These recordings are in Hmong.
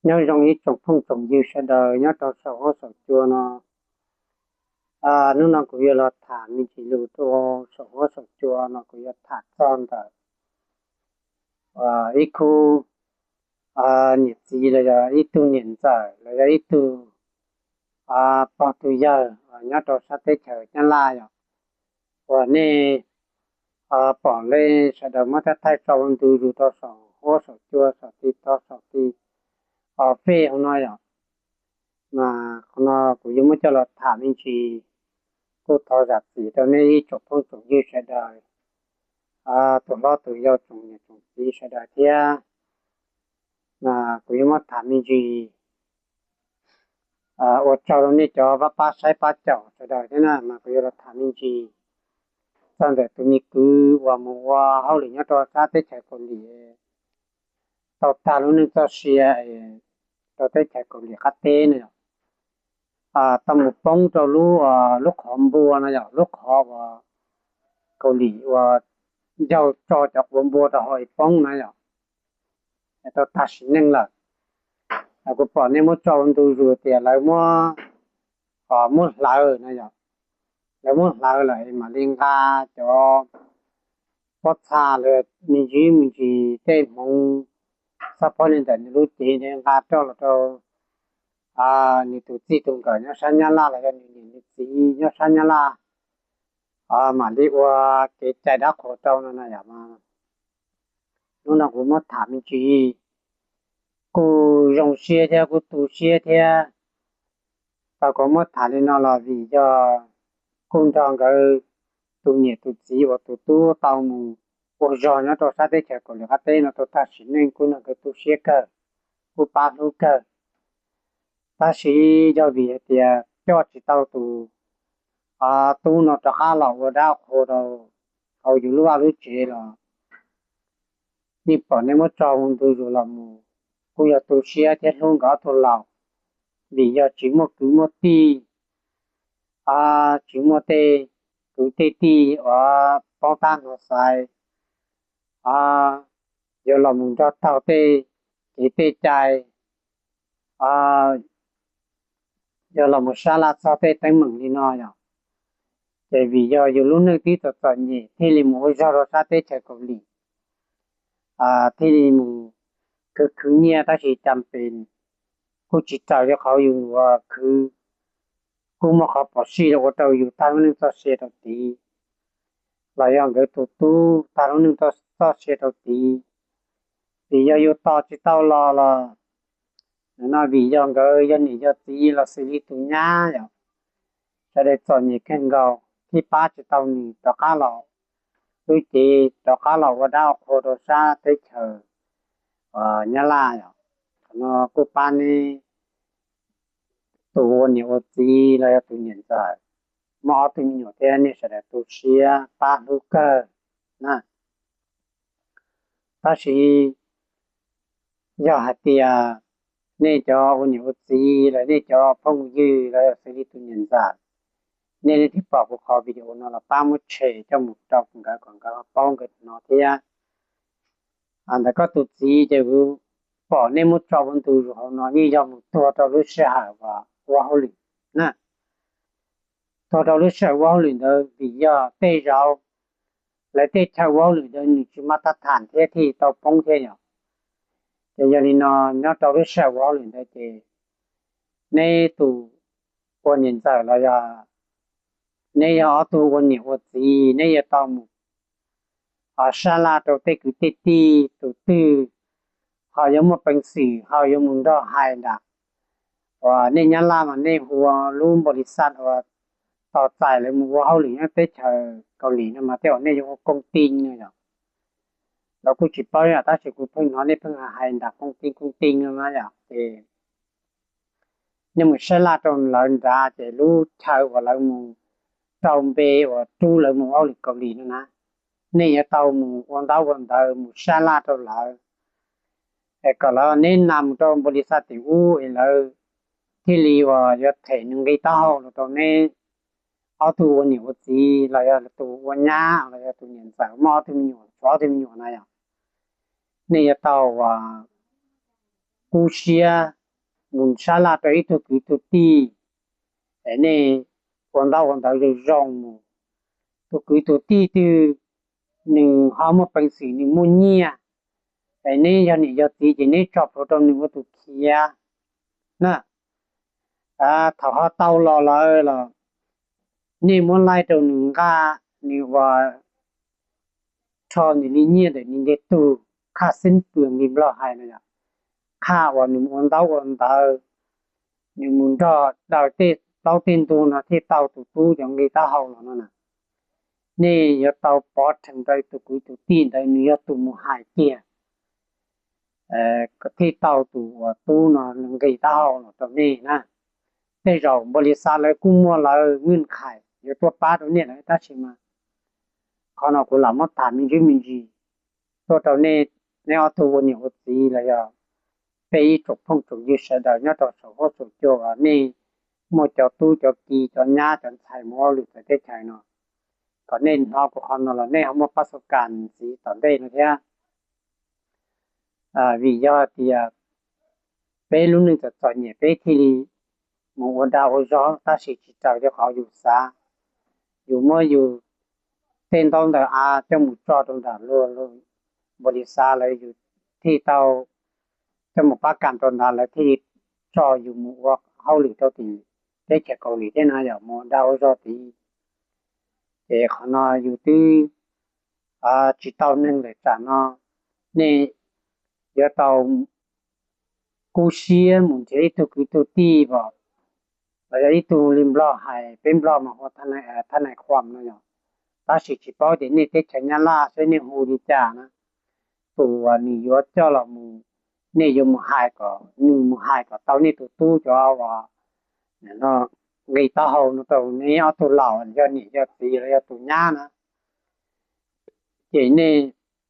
Nyob zoo ib tsoom phooj tsoom ywg sawv daws nyob rau saum huab saum cua no. Hnub no kuv yuav los tham me ntsis lus rau saum huab saum cua no, kuv yuav tham txog ntawm ib khub niam txiv los yog ib tug niam ntxawm los yog ib tug pog tug yawg nyob rau sab teb chaws Nyab Laj yom, uas nej pom nej sawv daws muab thaij thaij tso ua ntu zus rau saum huab saum cua, saum TikTok, saum ti Facebook no yom. Mas qhov no kuv yuav muab coj los tham me ntsis, kuj thov zam txim rau nej ib tsoom phooj tsoom ywg sawv daws, tus hlob tus yau, tsoom niam tsoom txiv sawv daws thiab. Kuv yuav muab tham me ntsis ua tsaug rau nej cov pab pab saib pab caum sawv daws thiab na. Mas kuv yuav los tham me ntsis txog ntawm tus me kwv uas mus ua hauj lwm nyob rau sab teb chaws Kaus Lim tau tag lub neej txoj sia rau teb chaws Kaus Lim qab teb no yom. Tau mus poob rau lub, lub qhov npua no yom, lub qhov uas Kaus Lim uas yog tso cov quav npua rau hauv es poob na yom, tau tag sim neej lawm. Kuv pom nej muab tso ua ntu zus tias lawv muab, muab hlawv no yom, lawv muab hlawv lawm mam li nqa cov pob txha lawv me ntsis me ntsis tej hmoov xab phob li ntawm nws lub cev nqa coj los rau nws tus txij tus nkawm nyob sab Nyab Laj los yog nws niam nws txiv nyob sab Nyab Laj mam li ua kev cai dab qhuas rau no na yom. Hnub no kuv muab tham me ntsis, kuj zoo siab thiab kuj tu siab thiab. Tau kuv muab tham li no los vim yog kuj nrog nkawd tus niam tus txiv uas tus tub tau mus ua zog nyob rau sab teb chaws Kaus Lim qab teb no tau tag sim neej, kuj nrog nkawd tu siab kawg, kuj pab hlub kawg. Tab sis yog vim hais tias coj tsis tau tus tub no rov qab los ua dab qhua rau hauv yus lub vaj lub tsev los nej pom nej muab tso ua ntu zus los mus, kuj yog tu siab thiab hlub nkawd ob tug laus, vim yog tsis muaj kwv muaj tij, tsis muaj tej kwv tej tij uas paub tab hnov xaiv yuav los mus nrog taug tej kev tej cai, yuav los mus sab laj txog tej teeb meem li no yom. Ces vim yog yus lub neej twb txom txom nyem thiaj li mus ua zog rau sab teb chaws Kaus Lim, thiaj li mus khwv khwv nyiaj tab sis cas pes kuj tsis raws li qhov yus khwv, kuj muaj qhov phom sij los ua rau yus tag lub neej txoj sia rau tid, los yog nkawd tus tub tag lub neej txoj sia rau tid. Vim yog yus tos tsis tau los los no vim yog nkawd yog niam yog txiv los xws li tus nyab yom, sawv daws txom nyem kawg nkaus thiaj pab tsis tau nws rov qab los lub cev, rov qab los ua dab ua qhua rau sab teb chaws Nyab Laj yom. Qhov no kuj pab neb tus ua niam ua txiv los yog tus niam ntxawm muaj ob tug me nyuam thiab, nej sawv daws tu siab pab hlub kawg na. Tab sis yog hais tias nej cov ua niam ua txiv los nej cov phooj ywg los yog xws li tus niam ntxawm, nej leej twg pom kuv qhov video no los pab muab share coj mus rau nkawd kom nkawd paub nkawd hnov thiab. Ntawm koj tus txiv ces kuv pom nej muab tso ua ntu zus hauv no yeej yog mus tuag rau lub sij hawm uas ua hauj lwm na. Tuag rau lub sij hawm ua hauj lwm ntawd vim yog tej zaum lawv tej chaw ua hauj lwm ntawd nws tsis muaj thaj tham thiab thiaj tau poob thiab yom. Ces yog li no nyob rau lub sij hawm ua hauj lwm ntawd ces neb tus ua niam ntxawm los yog neb yog ob tug ua niam ua txiv, neb yuav tau mus sab laj rau tej kwv tej tij, tus twg ho yuav muaj peev xwm ho yuav mus nrog hais nram, uas nej Nyab Laj mas nej hu ua lub npaum li xaj uas tos txais lawv mus ua hauj lwm nyob teb chaws Kaus Lim no mas tej uas nej yuav hu kooj ti no yom. Los kuj tsis paub yom, tab sis kuv pheej hnov nej pheej hais nram kooj ti kooj ti no na yom. Ces nej mus sab laj rau lawv nrad ces lub chaw uas lawv mus rau npe uas rub lawv mus ua hauj lwm Kaus Lim no na, nej yuav tau mus ua ntaub ua ntawv mus sab laj rau lawv, es kom lawv neb na mus rau npaum li xaj tim ub es lawv thiaj li uas yuav them nws nqi taub hau los rau neb ob tug ua niam ua txiv los yog tus ua nyab los yog tus niam ntxawm muaj ob tug me nyuam, tshuav ob tug me nyuam na yom. Nej yuav tau uas kub siab mus sab laj rau ib tug kwv tug tij, es nej ua ntaub ua ntawv zoo zoo mus. Tus kwv tus tij twg nws ho muaj peev xwm nws muaj nyiaj, es neb yog niam yog txiv ces neb tso plhuav rau nws ua tus khiav na. Thaum ho tau los lawm los nej muab laij rau nws nqa, nws ua rho nws li nyiaj ntawm nws ntiag tug, qhaj xib pwm li Nplog hais no yom, qhaj uas nws mus ua ntaub ua ntawv, nws mus nrog daws tej plaub tej ntug no thiaj tau tus tub cov nqi taub hau los no na. Nej yuav tau pov rhees rau tus kwv tus tij ntawd nws yog tus mus hais kiag kom thiaj tau tus uas tub no nqi taub hau los rau nej na. Tej zaum npaum li xav lawv kuj muaj lawv nwj qhais yuav tuaj pab rau nej lawm tab sis mas qhov no kuv lam muab tham me ntsis me ntsis tuaj rau nej, neb ob tug ua niam ua txiv los yog peb ib tsoom phooj tsoom ywg sawv daws nyob rau saum huab saum cua uas nej muaj cov tub cov ki cov nyab cov ntxhais mus hauj lwm txawv teb chaws no, kom nej hnov kuv qhov no los nej ho muaj pab xu kas ntxiv tom ntej no thiab. Vim yog tias peb lub neej txom txom nyem peb thiaj li mus ua dag ua zog tab sis tsis raws li qhov yus xav. Yus muab yus tej ntaub ntawv av coj mus tso rau nram luag, npaum li xav lawv yus thiaj tau, coj mus pab kam rau nrad lawv thiaj li tso yus mus ua hauj lwm rau tim teb chaws Kaus Lim thiab no yog mus ua dag ua zog tid. Ces qhov no yus twb tsis tau neeg lawm tsam no nej yuav tau kub siab mus nrhiav ib tug kwv tug tij los yog ib tug li Nplog hais, peb Nplog mas hu thab nais qhuam no yog, tab sis tsis paub tias nej teb chaws Nyab Laj saib nej hu li cas na. Tus uas nws yuav coj los mus, nej yuav mus hais kom nws mus hais kom tau nej tus tub cov uas nqi taub hau no rau nej ob tug laus yog niam yog txiv los yog tus nyab na. Ces nej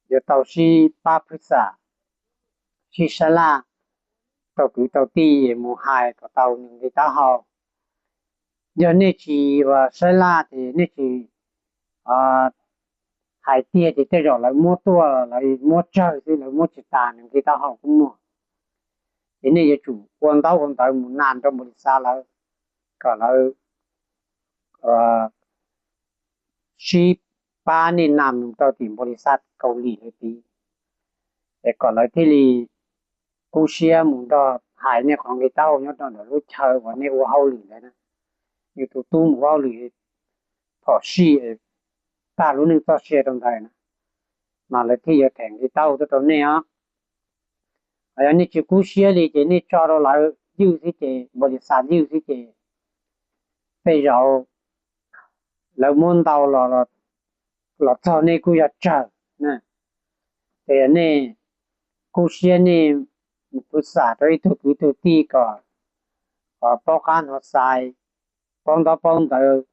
yuav tau sib pab phwj xam, sib sab laj rau kwv rau tij mus hais kom tau nws nqi taub hau. Yog nej tsis ua sab laj ces nej tsis hais tiag ces tej zaum lawv muab tuaj lawv muab tsawg xwb lawv muab tsis tas nws nqi taub hau kuj muaj. Ces nej yuav tsum ua ntaub ua ntawv mus nas rau npaum li xav lawv kom lawv sib pab nej nas mus rau tim npaum li xav Kaus Lim lawv tid, es kom lawv thiaj li kub siab mus nrog hais nej qhov nqi taub hau nyob rau ntawm lub chaw uas nej ua hauj lwm ntawd na. Yus tus tub mus ua hauj lwm phom sij tag lub neej txoj sia rau ntawd na, mas lawv thiaj yuav them nqi taub hau tuaj rau nej os. Yog nej tsis kub siab li ces nej tso rau lawv ywj xwb ces npaum li xav ywj xwb ces tej zaum lawv muab ntau los txog nej kuj yog tsawg. Ces yog nej kub siab nej mus phwj xam rau ib tug kwv tug tij kom paub qab hnov xais, paub ntaub paub ntawv,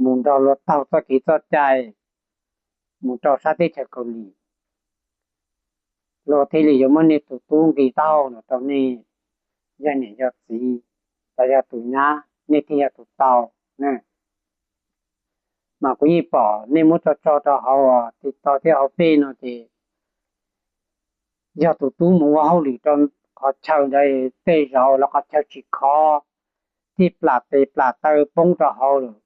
mus nrog luag taug txoj kev txoj cai mus rau sab teb chaws Kaus Lim, luag thiaj li yuav muab nej tus tub nqi taub hau los rau nej yog niam yog txiv los yog tus nyab nej thiaj yog tus tau. Mas kuv yeej pom nej muab tso tso rau hauv TikTok thiab hauv pej no ces yog tus tub mus ua hauj lwm rau qhov chaw ntawd tej zaum los qhov chaw tsis khov, thiaj plam tes plam taw poob rau hauv lawm,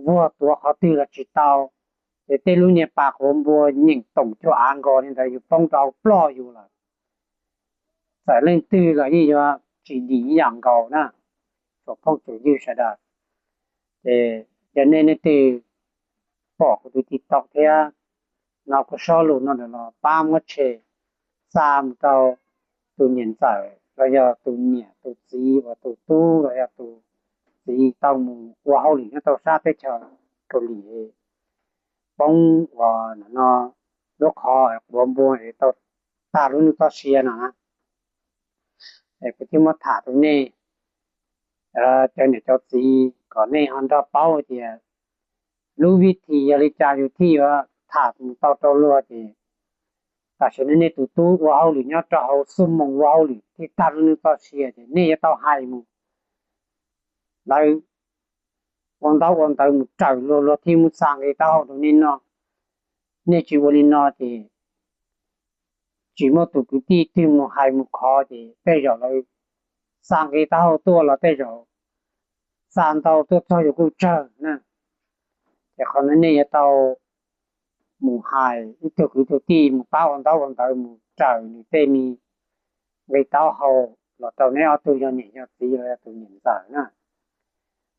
vuag tuav qhov twg los tsis tau. Ces tej lub niag pas quav npua nyeem toom cuag av nkaus li ntawd yus poob rau hauv ploj yus lawm. Txawm leej twg los yeej yuav tsis dim ib yam nkaus na, tsoom phooj tsoom ywg sawv daws. Ces yog nej leej twg pom kuv tus TikTok thiab hnov kuv suab lus no lawm los pab muab share xa mus rau tus niam ntxawm los yog tus niam tus txiv uas tus tub los yog tus txiv tau mus ua hauj lwm nyob rau sab teb chaws Kaus Lim, poob uas no lub qhov quav npua es tau tag lub neej txoj sia no na. Es kuv thiaj muab tham rau nej cov niam cov txiv kom nej ho nrog paub tias lub vib thim yog li cas yus thiaj yuav tham mus tau rau luag ces tam sim no nej tus tub ua hauj lwm nyob rau hauv xuab moos ua hauj lwm thiaj tag lub neej txoj sia ces nej yuav tau hais mus, lawv ua ntaub ua ntawv mus raws luag, luag thiaj muab xa nqi taub hau rau nej noj. Nej tsis ua li no ces tsis muaj tus kwv tij twg mus hais mus khov ces tej zaum lawv xa nqi taub hau tuaj los tej zaum xa ntau tuaj txog yus kuj tsawg na. Ces qhov no nej yuav tau mus hais ib tug kwv tug tij mus pab ua ntaub ua ntawv mus raws nws tej me nqi taub hau los rau neb ob tug yog niam yog txiv los yog tus niam ntxawm na.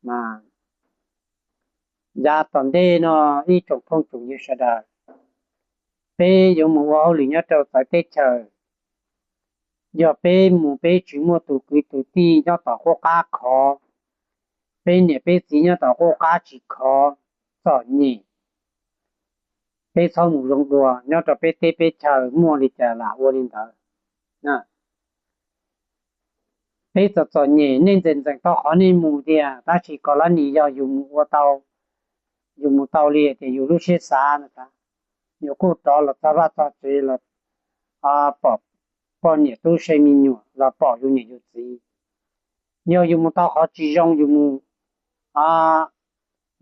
Mas yav tom ntej no ib tsoom phooj tsoom ywg sawv daws, peb yuav mus ua hauj lwm nyob rau txawv teb chaws, yog peb mus peb tsis muaj tus kwv tus tij nyob tom qub qab khov, peb niam peb txiv nyob tom qub qab tsis khov, txom nyem, peb txhob mus zoo dua. Nyob rau peb teb peb chaws muaj li cas lam ua li ntawd. Peb txom txom nyem, nej ntxeev ntxeev tau qhov nej mus tiag, tab sis kom lab nim yog yus mus ua tau, yus mus tau li tias yus lub siab xav no, yus kuj rov los txog vaj txog tsev los pom poj niam tub se me nyuam los pom yus niam yus txiv. Yog yus mus tau qhov tsis zoo, yus mus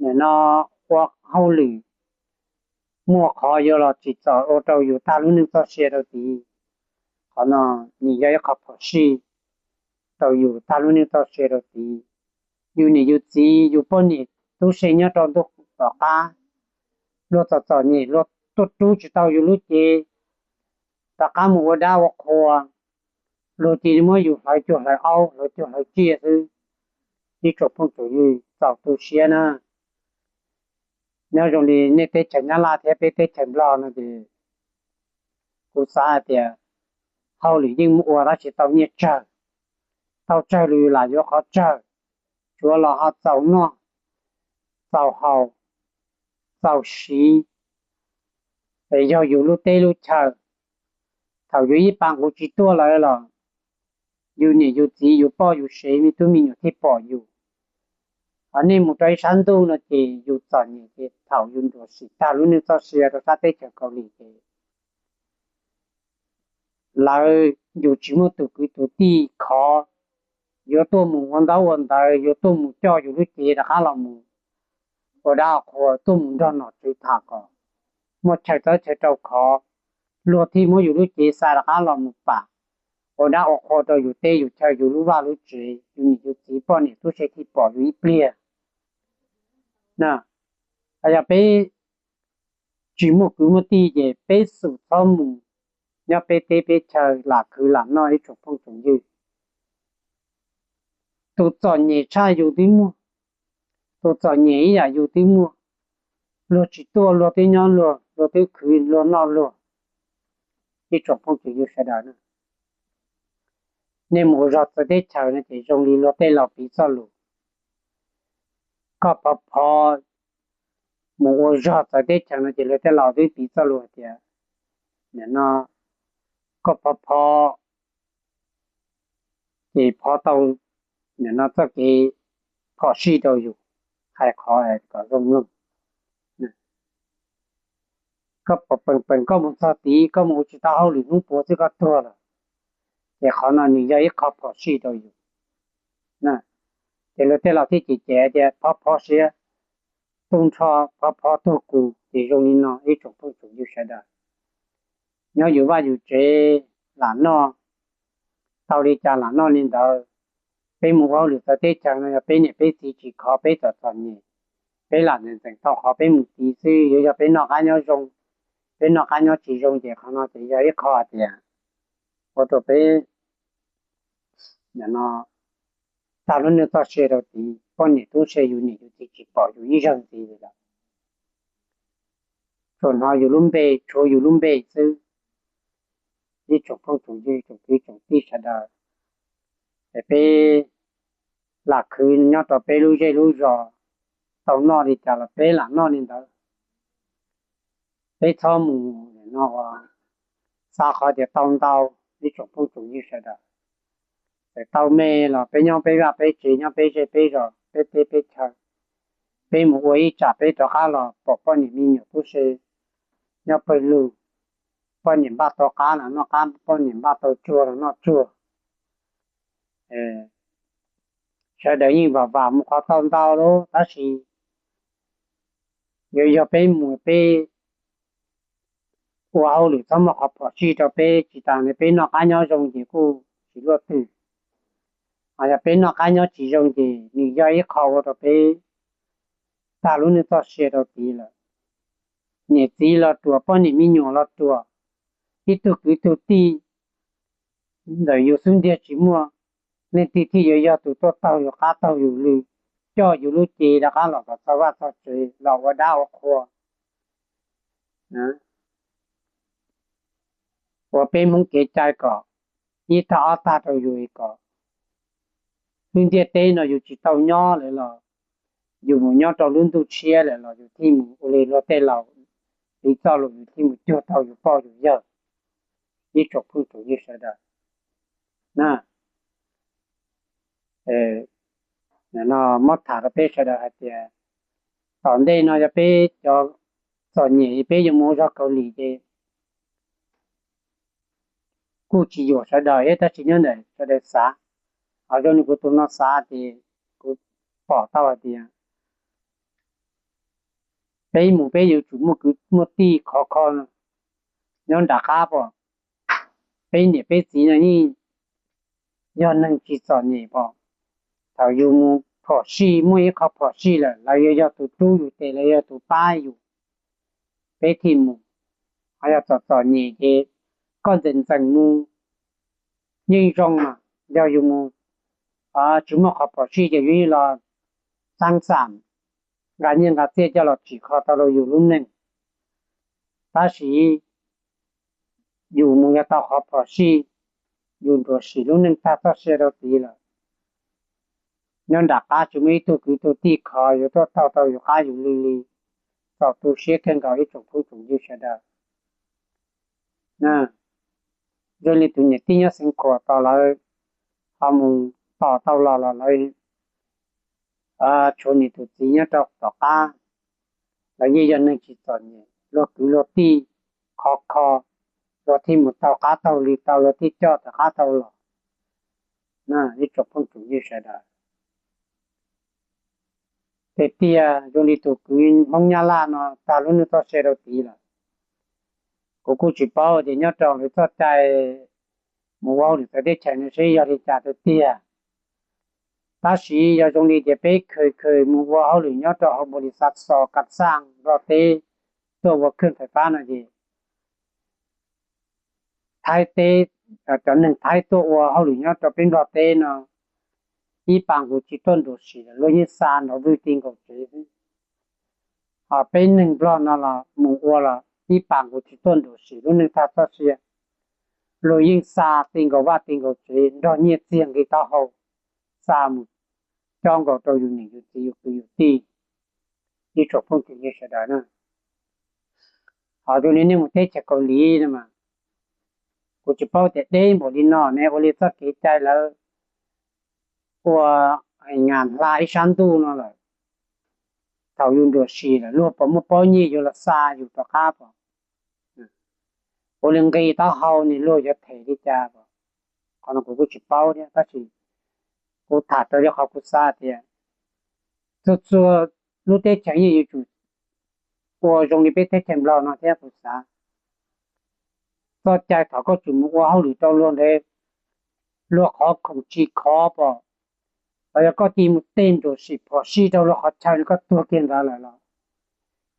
nim no ua hauj lwm muaj qhov yuav los tsim txom ua rau yus tag lub neej txoj sia rau tid. Qhov no nws yog ib qho phom sij rau yus tag lub neej txoj sia rau tid. Yus niam yus txiv yus poj niam tub se nyob rau ntuj tom qab, luag txom txom nyem luag tuaj rub tsis tau yus lub cev rov qab mus ua dab ua qhua, luag cia li muab yus hlawv cuag hlawv aub hlawv cuag hlawv tsiaj xwb. Ib tsoom phooj tsoom ywg txaus tu siab na. Nyob zoo li nej teb chaws Nyab Laj thiab peb teb chaws Nplog no ces kuv xav hais tias hauj lwm yeej muaj ua tab sis tau nyiaj tsawg, tau tsawg lus lam yuav qhov tsawg, tsuav los ho txaus noj, txaus haus, txaus siv. Es yog yus lub teb lub chaw, thaum yus ib pa nqus tsis tuaj lawm los yus niam yus txiv yus poj yus sev me tub me nyuam thiaj pom yus. Hos nej mus rau ib sab ntuj no ces yus txom nyem ces thaum yus nruam sim tag lub neej txoj sia rau sab teb chaws Kaus Lim ces lawv yus tsis muaj tus kwv tus tij khov, yuav tuaj mus ua ntaub ua ntawv, yuav tuaj mus coj yus lub cev rov qab los mus ua dab ua qhua, tuaj mus nrog nom tswv tham kom muaj chaw txawb chaw rau khov, luag thiaj muab yus lub cev xa rov qab los mus pam ua dab ua qhua rau yus teb yus chaw yus lub vaj lub tsev, yus niam yus txiv poj niam tub se thiaj pom yus ib pliag na. Yog peb tsis muaj kwv muaj tij ces peb xum txhob mus nyob peb teb peb chaw lam khwv lam noj ib tsoom phooj tsoom ywg. Tus txom nyem tshaj yus twb muaj, tus txom nyem ib yam yus twb muaj. Luag tsis tuaj luag twb nyob luag, luag twb khwv luag noj luag. Ib tsoom phooj tsoom ywg sawv daws, nej mus ua zog txawv teb chaws no ces zoo li luag tej laus piv txoj lus, koj phov phov mus ua zog txawv teb chaws no ces luag tej laus twb piv txoj lus hais tias, nim no koj phov phov ces phov tau, nim no txoj kev phom sij rau yus, hais qhov kom zoo mloog. Koj pom peem peem koj mus txog tid koj mus ua tsis tau hauj lwm hnub puav xwb koj tuag lawm, ces qhov no nws yog ib qho phom sij rau yus. Ces luag tej laus thiaj cem cem tias phov phov siav tu nrho, phov phov tuag kus. Ces zoo li no ib tsoom phooj tsoom ywg sawv daws, nyob yus vaj yus tsev lam noj, tau li cas lam noj li ntawd. Peb mus ua hauj lwm txawv teb chaws no yog peb niam peb txiv tsis khov peb txom txom nyem, peb lam ntxeev ntxeev tau qhov peb mus tid xwb. Yuav yog peb noj qab nyob zoo, peb noj qab nyob tsis zoo ces qhov no ces yog ib qho hais tias ua rau peb nim no tag lub neej txoj sia rau tid, poj niam tub se yus niam yus txiv tsis pom yus ib zaug ntxiv li lawm. Tsuas hnov yus lub npe, tshuav yus lub npe xwb. Ib tsoom phooj tsoom ywg tsoom kwv tsoom tij sawv daws, es peb lam khwv nyob rau peb lub zej lub zos, tau noj li cas los peb lam noj li ntawd. Peb txhob mus no xav qhov tias tau ntau. Ib tsoom phooj tsoom ywg sawv daws, txawm tau me los peb nyob peb vaj peb tsev, nyob peb zej peb zos, peb teb peb chaw. Peb mus ua ib tsam peb rov qab los pom poj niam me nyuam tub se nyob pawg lug, poj niam npaj tau qab los noj qab, poj niam npaj tau tsuag los noj tsuag. Sawv daws yeej vam vam mus qhov tau ntau lawm, tab sis yuav yog peb mus peb ua hauj lwm txhob muaj qhov phom sij rau peb, tsis tas li peb noj qab nyob zoo ces kuj tsis luaj twg. Ho yog peb noj qab nyob tsis zoo ces nws yog ib qho ua rau peb tag lub neej txoj sia rau tid lawm. Niam txiv los ruam, poj niam me nyuam los ruam, ib tug kwv tug tij ntawm yus xub ntiag tsis muaj leej twg thiaj yuav yog tus tuaj taug yus qab taug yus lw, coj yus lub cev rov qab los kom txog vaj txog tsev los ua dab ua qhua. Ua peb Hmoob kev cai kom ib tag ob tag rau yus kom lub ntiaj teb no yus tsis tau nyob lawm los yus mus nyob rau lub ntuj tshiab lawm los yus thiaj mus ua li luag tej laus piv txoj lus, yus thiaj mus cuag tau yus poj yus yawg. Ib tsoom phooj tsoom ywg sawv daws na, no muab tham rau peb sawv daws hais tias tom ntej no yog peb cov txom nyem peb yuav mus ua zog Kaus Lim ces kuj tsis yuam sawv daws thiab, tab sis nyob ntawm sawv daws xav. Ho zoo li kuv tus no xav ces kuv pom tau hais tias peb mus peb yuav tsum muaj kwv muaj tij khov kho nyob nram qab pom. Peb niam peb txiv no yeej yog neeg tsis txom nyem pom. Thaum yus mus phom sij, muaj ib qho phom sij lawm, lawv yuav yog tus rub yus tes, lawv yog tus pab yus, peb thiaj mus. Ho yog txom txom nyem ces koj ntxeev ntxeev mus yeej zoo mas, yog yus mus tsis muaj qhov phom sij ces yus yeej los txaab xam nqa nyiaj nqa txiaj coj los tsim kho tau rau yus lub neej. Tab sis yus mus yog tau qhov phom sij, yus nruam sim lub neej tag txoj sia rau tid lawm, nyob nram qab tsis muaj ib tug kwv tug tij khov yuav tuaj taug tau yus qab yus lw li. Txaus tu siab kawg nkaus ib tsoom phooj tsoom ywg sawv daws. Zoo li tus niam tij nyob Xeev Khuam tos lawv ho mus tos tau los los lawv tshuav nws tus txiv nyob rau tom qab. Lawv yeej yog neeg tsis txom nyem, luag kwv luag tij khov kho, luag thiaj mus taug qab taug lw tau, luag thiaj coj tau qab tau los. Ib tsoom phooj tsoom ywg sawv daws, tiag tiag zoo li tus kwv Hmoob Nyab Laj no tag lub neej txoj sia rau tid lawm. Kuv kuj tsis paub tias nyob rau lawv txoj cai mus ua hauj lwm txawv teb chaws no seb yog li cas tiag tiag. Tab sis yog zoo li tias peb khaws khaws mus ua hauj lwm nyob rau hauv npaus lis xav xos kas xaj Nplog teb tuaj ua khwj fais fab no ces Thaib teb, cov neeg Thaib tuaj ua hauj lwm nyob rau peb Nplog teb no ib pas nkaus tsis tuaj nruam sim, luag yeej xa nrov vwj ti nkaus tsev xwb. Ho peb neeg Nplog no los mus ua los ib pas nkaus tsis tuaj nruam sim lub neej tag txoj sia, luag yeej xa ti nkaus vaj ti nkaus tsev nrog nyiaj txiag nqi taub hau xa mus cob nkaus rau yus niam yus txiv yus kwv yus tij, ib tsoom phooj tsoom ywg sawv daws na. Ho zoo li nej mus teb chaws Kaus Lim no mas, kuv tsis paub tias deb npaum li no ne, ua li txoj kev cai lawv ua nas hla ib sab ntuj no lawm. Thaum yus nruam sim lawm luag puas muaj pob nyiaj yuav los xa yus rov qab pom? Ua li nqi taub hau ne luag yuav them li cas pom? Qhov no kuv kuj tsis paub thiab, tab sis kuv tham raws li qhov kuv xav tias txhua txhua lub teb chaws yeej yuav tsum ua zoo li peb teb chaws Nplog no thiab kuv xav. Txoj cai thaum koj tseem mus ua hauj lwm rau luag ntawd, luag qhov khoom tsis khov pom, los yog koj cia mus tej nruam sim phom sij rau luag qhov chaw koj tuag kiag ntawd lawm los,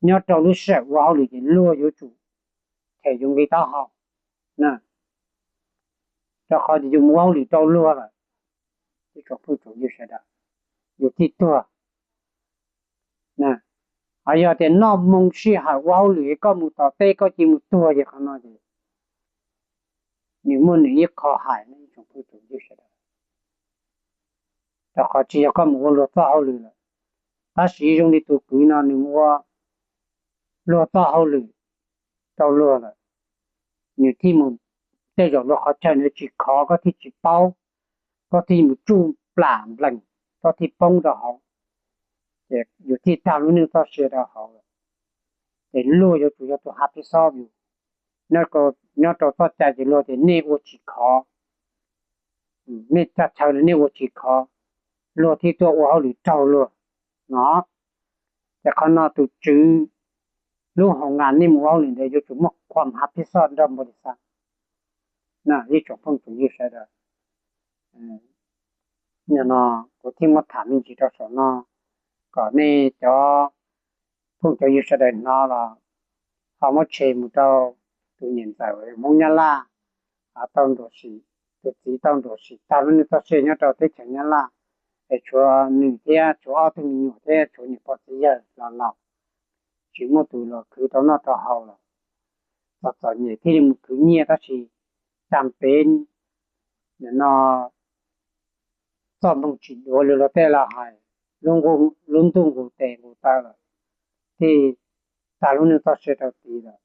nyob rau lub sij hawm ua hauj lwm ces luag yuav tsum them yus nqi taub hau, rau qhov tias yus mus ua hauj lwm rau luag lawm, ib tsoom phooj tsoom ywg sawv daws, yus thiaj tuag. Ho yog tias noj hmoo sij hawm ua hauj lwm koj mus tom tej koj cia mus tuag ces qhov no ces nws muaj nws ib qho hais, ib tsoom phooj tsoom ywg sawv daws, rau qhov tsis yog koj mus ua luag txoj hauj lwm lawm. Tab sis zoo li tus kwv no nws mus ua luag txoj hauj lwm rau luag lawm, nws thiaj mus, tej zaum luag qhov chaw nws tsis khov koj thiaj tsis paub, koj thiaj mus tsuj plam nplees, koj thiaj poob rau hauv, ces yus thiaj tag lub neej txoj sia rau hauv lawm. Ces luag yuav tsum yog tus ha peb xob yus. Nyob rau txoj cai ces luag tias nej ua tsis khov, nej txoj chaw no nej ua tsis khov, luag thiaj tuaj ua hauj lwm raug luag no. Ces qhov no tus tswv lub hoo nas nej mus ua hauj lwm ntawd yuav tsum muaj khuam hav phij xoj nrog npau li xav. Ib tsoom phooj tsoom ywg sawv daws, no kuv thiaj muab tham me ntsis rau saum no kom nej cov phooj cov ywg sawv daws hnov los ho muab share mus rau tus niam ntxawm Hmoob Nyab Laj tau nruam sim, tus txiv tau nruam sim tag lub neej txoj sia nyob rau teb chaws Nyab Laj, es tshuav nws thiab tshuav ob tug me nyuam thiab tshuav niam pog txiv yawg los laus, tsis muaj tus los khwv rau noj rau haus los txom txom nyem thiaj li mus khwv nyiaj tab sis cas pem no txoj moo tsis duav li luag tej laus hais, lub ntuj nqus tes nqus taw lawm, thiaj tag lub neej txoj sia rau tid lawm.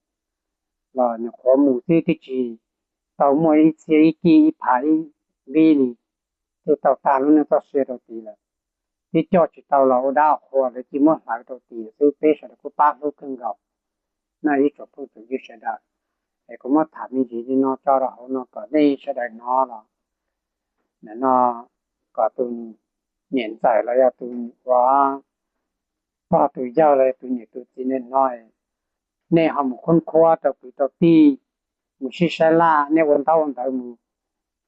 Los nyuam qhuav mus xwb twb tsis tau muaj ib txhiab ib kij ib phav ib npib li, thiaj tau tag lub neej txoj sia rau tid lawm. Twb coj tsis tau los ua dab ua qhua lawv cia muab hlawv rau tid xwb, peb sawv daws kuj pab hlub kawg nkaus. Ib tsoom phooj tsoom ywg sawv daws, es kuv muab tham me ntsis li no tso rau hauv no kom nej sawv daws hnov los, no kom tus niam ntxawm los yog tus uas pog tus yawg los yog tus niam tus txiv nej hnov, nej ho mus khoob khuab rau kwv rau tij, mus sib saib laj, nej ua ntaub ua ntawv mus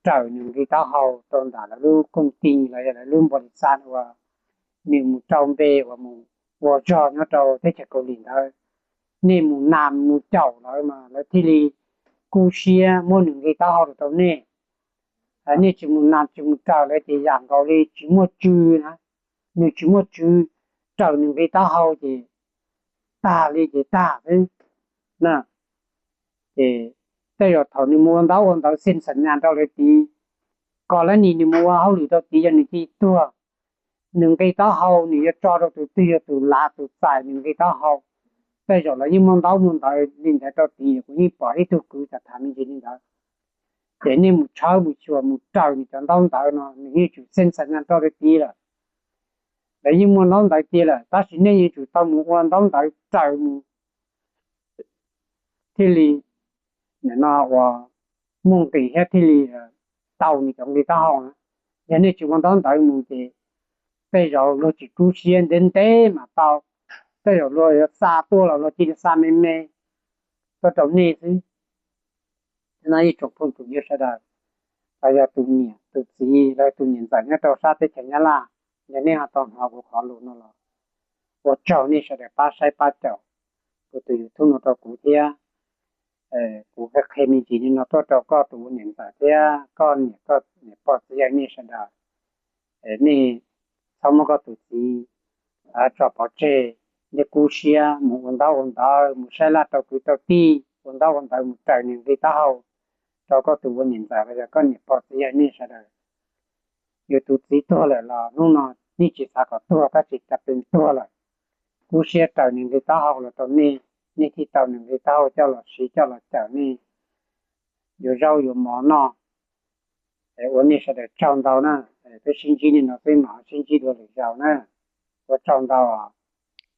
raws nws nqi taub hau rau ntawm lawv lub kooj ti los yog lawv lub npau li xaj uas nws mus rau npe uas mus ua zog nyob rau teb chaws Kaus Lim ntawd. Nej mus nas mus caum lawv mas lawv thiaj li kub siab muab nws nqi taub hau rau nej. Nej tsis mus nas tsis mus raws lawv ces yam nkaus li tsis muaj tsw na, nws tsis muaj tsw, raws nws nqi taub hau ces tag li ces tag xwb na. Ces tej zaum thaum nws mus ua ntaub ua ntawv xees xam nyas rau lawv tid, kom lawv nim nws mus ua hauj lwm rau tid yog nws cia li tuag, nws nqi taub hau nws yuav tso rau tus twg yog tus lav tus txais nws nqi taub hau. Tej zaum lawv yeej muaj ntaub muaj ntawv li ntawd rau tid, kuv yeej pom ib tug kwv tau tham me ntsis li ntawd. Ces nej mus tshawb mus xyuas mus raws nws cov ntaub ntawv no nws yeej tsum xees xam nyas rau lawv tid lawm. Lawv yeej muaj ntaub ntawv tiag lawm tab sis nej yuav tsum tau mus ua ntaub ntawv raws mus thiaj li, nim no uas muaj nqis thiab thiaj li tau nws cov nqi taub hau na. Yog nej tsis ua ntaub ntawv mus ces tej zaum luag tsis kub siab ntev ntev mam tau, tej zaum luag yuav xa tuaj los luag cia li xa me me tuaj rau nej xwb. No ib tsoom phooj tsoom ywg sawv daws, los yog tus niam tus txiv los yog tus niam ntxawm nyob rau sab teb chaws Nyab Laj, yog nej ho tau hnov kuv qhov lus no los ua tsaug nej sawv daws pab saib pab caum kuv tus YouTube no rau kuv thiab. Kuv qhia qhia me ntsis li no tuaj rau koj tus ua niam ntxawm thiab koj niam, koj niam pog txiv yawg nej sawv daws. Nej txhob muab koj tus txiv tso pov tseg, nej kub siab mus ua ntaub ua ntawv mus saib laj rau kwv rau tij, ua ntaub ua ntawv mus raws nws nqi taub hau rau koj tus ua niam ntxawm los yog koj niam pog txiv yawg nej sawv daws. Yus tus txiv tuag lawm los hnub no nej tsis xav kom tuag tab sis cas pes tuag lawm, kub siab raws nws nqi taub hau los rau nej, nej thiaj tau nws nqi taub hau coj los siv coj los cawm nej yuav zaub yuav mov noj. Ua nej sawv daws tsaug ntau na. Peb sib ntsib li no peb mam ho sib ntsib dua lwm zaus na. Ua tsaug ntau.